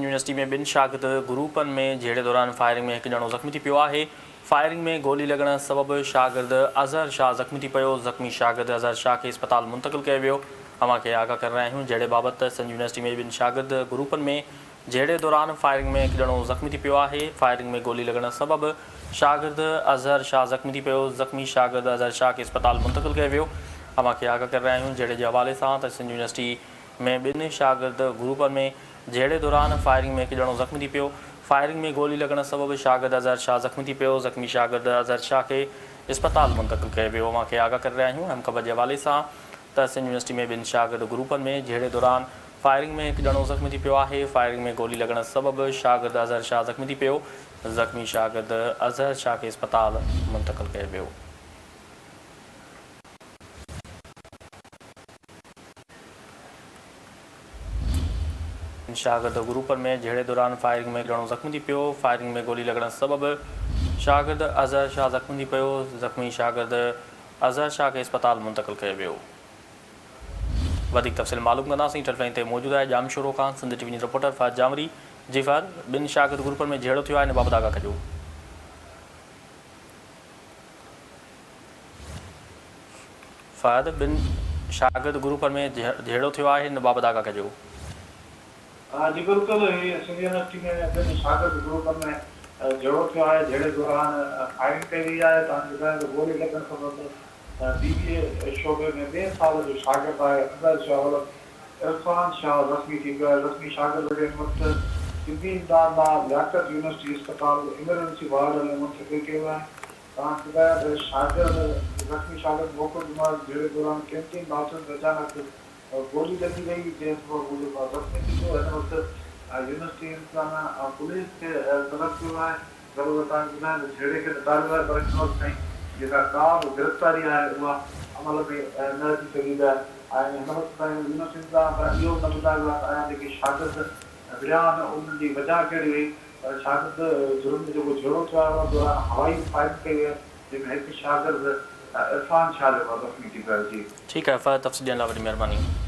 University ۾ ٻن شاگرد گروپن ۾ جهيڙي دوران فائرنگ ۾ هڪ ڄڻو زخمي ٿي پيو آهي. فائرنگ ۾ گولي لڳڻ سبب شاگرد اظهر شاهه زخمي ٿي پيو، زخمي شاگرد اظهر شاهه کي اسپتال منتقل ڪيو ويو. اوهان کي آگاهه ڪري رهيا آهيون جهيڙي بابت ته سنڌ يونيورسٽي ۾ ٻن شاگرد گروپن ۾ جهيڙي دوران فائرنگ ۾ هڪ ڄڻو زخمي ٿي پيو آهي. فائرنگ ۾ گولي لڳڻ سبب شاگرد اظهر شاهه زخمي ٿي پيو، زخمي شاگرد اظهر شاهه کي اسپتال منتقل ڪيو ويو. اوهان کي آگاهه ڪري رهيا آهيون جهيڙي جي حوالي سان ته سنڌ يونيورسٽي ۾ ٻن شاگرد گروپن ۾ جهيڙي دوران فائرنگ ۾ هڪ ڄڻو زخمي ٿي پيو. فائرنگ ۾ گولي لڳڻ سبب شاگرد اظهر شاهه زخمي ٿي پيو. زخمي شاگرد اظهر شاهه کي اسپتال منتقل ڪيو ويو. اوهان کي آگاهه ڪري رهيا آهيون اهم خبر جي حوالي سان ته سنڌ يونيورسٽي ۾ ٻن شاگرد گروپن ۾ جهيڙي دوران فائرنگ ۾ هڪ ڄڻو زخمي ٿي پيو آهي. فائرنگ ۾ گولي لڳڻ سبب شاگرد اظهر شاهه زخمي ٿي پيو. زخمي شاگرد اظهر شاهه کي اسپتال منتقل ڪيو ويو. شاگرد گروپن ۾ جهيڙي دوران فائرنگ ۾ گهڻو زخمي ٿي پيو، فائرنگ ۾ گولي لڳڻ سبب شاگرد اظهر شاهه زخمي ٿي پيو، زخمي شاگرد اظهر شاهه کي اسپتال منتقل ڪيو ويو. وڌيڪ تفصيل معلوم ڪنداسين، ٽيليفون تي موجود آهي ڄامشورو کان Sindh T V news reporter Fahad Jamri, جي فهد، ٻن شاگرد گروپن ۾ جهيڙو ٿيو آهي ان بابت آگاهه ڪجو. فهد، ٻن شاگرد گروپن ۾ جهيڙو ٿيو آهي، ان بابت آگاهه ڪجو. جي بلڪل هي سنڌ يونيورسٽي ۾ ٻن شاگرد گروپن ۾ جهيڙو ٿيو آهي، جهيڙي دوران فائرنگ ڪئي وئي آهي، توهان کي ٻڌايان ته گولي لڳڻ سبب بي بي اي شعبي ۾ ٻئين سال جو شاگرد آهي اظهر شاهه ولد عرفان شاهه زخمي ٿي پيو آهي، زخمي شاگرد کي هن وقت طبي امداد لاء لياقت يونيورسٽي اسپتال ايمرجنسي وارڊ ۾ منتقل ڪيو ويو آهي. توهان کي ٻڌايان ته شاگرد زخمي شاگرد موقعو ڏنو آهي ته جهيڙي دوران ڪينٽين باٿ روم ۾ اچانڪ گولي لڳي وئي جنهن سبب هو جيڪو آهي زخمي ٿي پيو هن وقت يونيورسٽي انتظاميا پوليس کي طلب ڪيو آهي گڏوگڏ توهان کي ٻڌايان ته جهيڙي کي نٽاريو آهي پر هن وقت تائين جيڪا ڪا به گرفتاري آهي اها عمل ۾ نه اچي سگهي ته ۽ هن وقت تائين يونيورسٽي انتظاميا پاران اهو به نه ٻڌايو ويو آهي ته آيا جيڪي شاگرد وڙهيا آهن انهن جي وجهه ڪهڙي هئي پر شاگرد جرم ۾ جيڪو جهيڙو ٿيو آهي ان دوران هوائي فائرنگ ڪئي وئي جنهن ۾ هڪ شاگرد عرفان شاهه جيڪو آهي زخمي ٿي پيو آهي جي. ٺيڪ آهي فهد تفصيل ڏيڻ لاء وڏي مهرباني.